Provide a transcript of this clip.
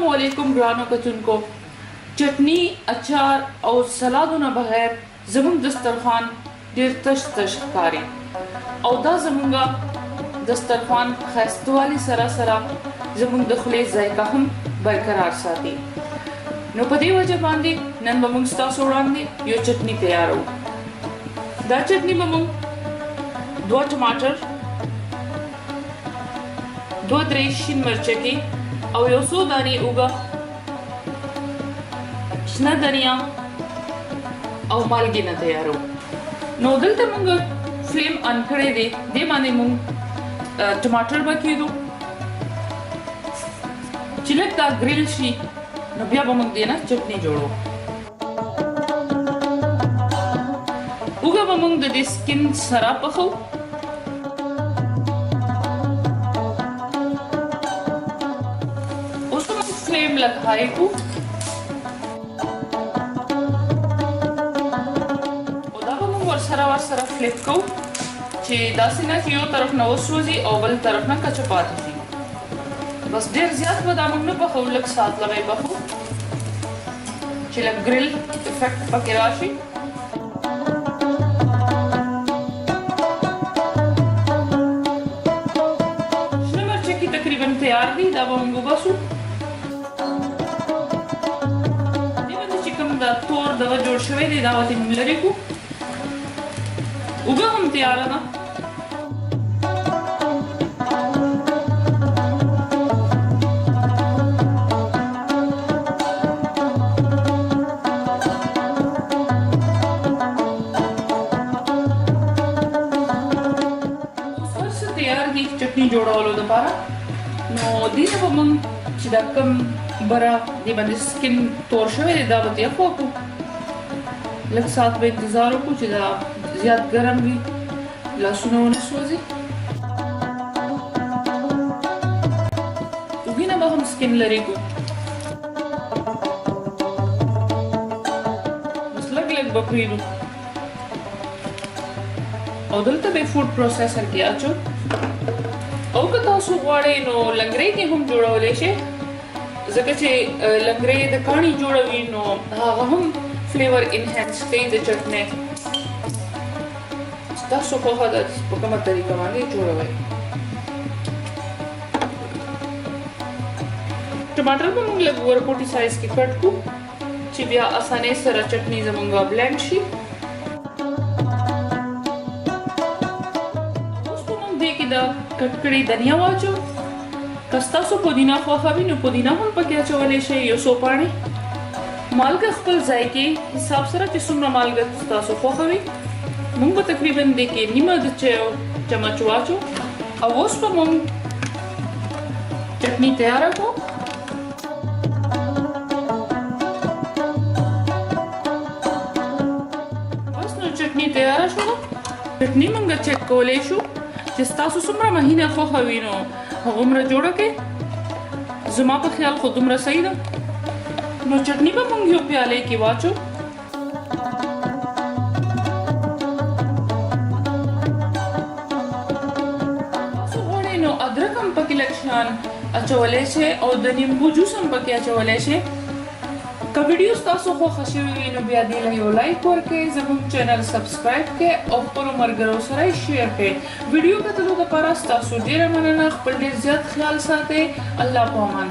السلام علیکم ګرانو کتونکو. چټنی، اچار او سلادونه بغیر زموږ دسترخوان ډیر تش تش ښکاري او دا زموږ دسترخوان ښایستوالي سره سره زموږ د خولې ذایقه هم برقرار ساتي. نو په دې وجه باندې نن به موږ ستاسو وړاندې یو چټنی تیارو. دا چټنی به موږ 2 ټماټر، 2-3 شین مرچکې او یو څو دانې اوږه، شنه دنیا او مالګې نه تیارو. نو دلته موږ فلیم آن کړی دی، دې باندې موږ ټماټر به کېدو چې لږ دا ګریل شي، نو بیا به موږ دې نه چټني جوړو. اوږه به موږ د دې سکین سره پخو. اوس به موږ فلیم لږ های کړو او دا به موږ ورسره فلیپ کوو چې داسې نه چې یو طرف نه وسوځي او بل طرف نه کچه پاتې شي. بس ډېر زیات به دا موږ نه پخوو، لږ ساعت له به یې پخو چې لږ ګریل افیکټ پکې راشي. شنه مرچکې تقریبا تیار دي، دا به موږ وباسو. دې باندې چې کوم دا تور دغه جوړ شوی دی، دا به ترې موږ لرې کړو. اوږه هم تیاره ده. اوس هر څه تیار دي چټني جوړولو دپاره. نو دې ته به موږ چې دا کوم بره دې باندې سکین تور شوی دی، دا به ترې اخوا کړو. لږ ساعت به انتظار وکړو چې دا زیات ګرم وي، لاسونه ونه سوځي. اوږې نه به هم سکین لرې کړو، بس لږ لږ به پرېږدو او دلته به فوډ پروسیسر کې اچو. او که تاسو غواړئ نو لنګرۍ کې هم جوړولی شئ، ځکه چې لنګرۍ د کاڼي جوړوي، نو هغه هم فلیور انهانس کوي د چټنۍ. ستاسو خوښه ده چې په کومه طریقه باندې جوړوئ. ټماټر به موږ لږ ورکوټي سایز کې کټ کړو چې بیا اسانۍ سره چټني زموږ بلند شي. اوس به موږ دې کې د کټ کړې دنیا واچو. که ستاسو پودینه خوښه وي نو پودینه هم پکې اچولی شئ، یو څو پاڼې. مالګه خپل ځای کې حساب سره چې څومره مالګه ستاسو خوښه وي. موږ به تقریبا دې کې نیمه د چایو چمچ واچو. او اوس به موږ چټني تیاره کړو. بس نو چټني تیاره شوه. چټني موږ چک کولی شو چې ستاسو څومره مهینه خوښه وي نو هغومره جوړه کړئ. زما په خیال خو دومره صحیح ده. نو چټني به موږ یو پیالې کې واچو. تاسو غواړئ نو ادرک هم پکې لږ شان اچولی شئ او د نیمبو جوس هم پکې اچولی شئ. که ویډیو ستاسو خوښه شوې وي نو بیا دې له یو لایک ورکړئ، زموږ چینل سبسکرایب کړئ او خپلو ملګرو سره یې شیر کړئ. ویډیو کتلو دپاره ستاسو ډېره مننه. خپل ډېر زیات خیال ساتئ. الله په امان.